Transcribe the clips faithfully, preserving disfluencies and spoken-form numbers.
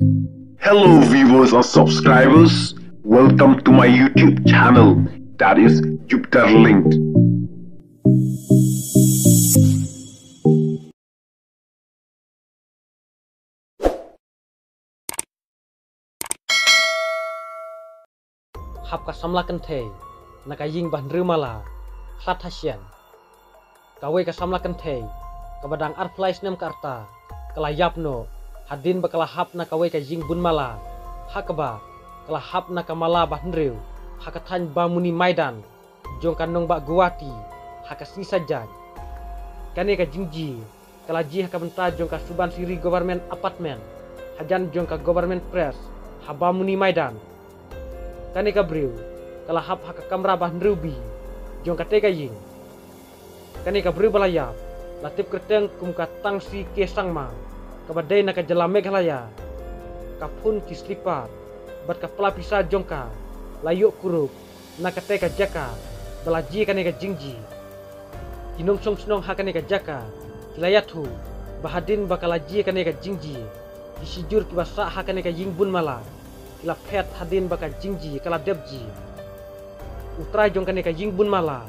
Hello viewers and subscribers, welcome to my YouTube channel, that is Jupiter Linked. Hap ka samla kynthei na ka ïing ba hynriew mala, Khlathashian. Kawei ka samla kynthei kaba dang arphew lai snem ka rta ka la ïap noh hadien ba ka la hap na kawei ka ïing bun mala, ha kaba ka la hap na ka mala ba hynriew ha ka thaiñ Bamuni Maidan jong ka nongbah Guwahati ha ka sngi Saitjaiñ. Kane ka jingjia ka la jia ha ka bynta jong ka Subansiri Government Apartment, hajan jong ka Government Press ha Bamuni Maidan. Kane ka briew ka la hap ha ka kamra ba hynriew B jong katei ka ïing. Kane ka briew ba la ïap la tip kyrteng kum ka Tangsi K Sangma, kaba dei na ka jylla Meghalaya. Ka phone, ki slipar bad ka pla pisa jong ka la ïoh kurup na katei ka jaka ba la jia kane ka jingjia. Ki nongshong shnong ha kane ka jaka ki la ïathuh ba hadien ba ka la jia kane ka jingjia, ki shijur kiba sah ha kane ka ïing bun mala ki la phet hadien ba ka jingjia ka la dep jia. U trai jong kane ka ïing bun mala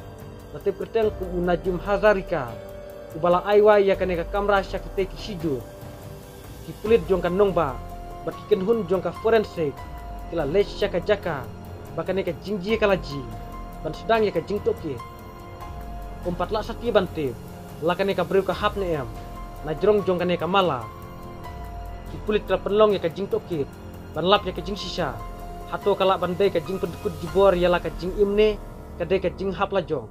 la tip kyrteng kum u Najum Hazarika, uba la ai wai ïa kane ka kamra sha kitei ki shijur. Ki pulit jong ka nongbah bad ki kynhun jong ka forensik ki la leit sha ka jaka ba kane ka jingjia ka la jia ban sdang ïa ka jingtohkit. Ym pat lah sati ban tip la kane ka briew ka hap ne em na jrong jong kane ka mala. Ki pulit ki la pynlong ïa ka jingtohkit ban lap ïa ka jingshisha, hato ka lah ban dei ka jingpyndkut jubor ïa la ka jingim ne ka dei ka jinghap la jong.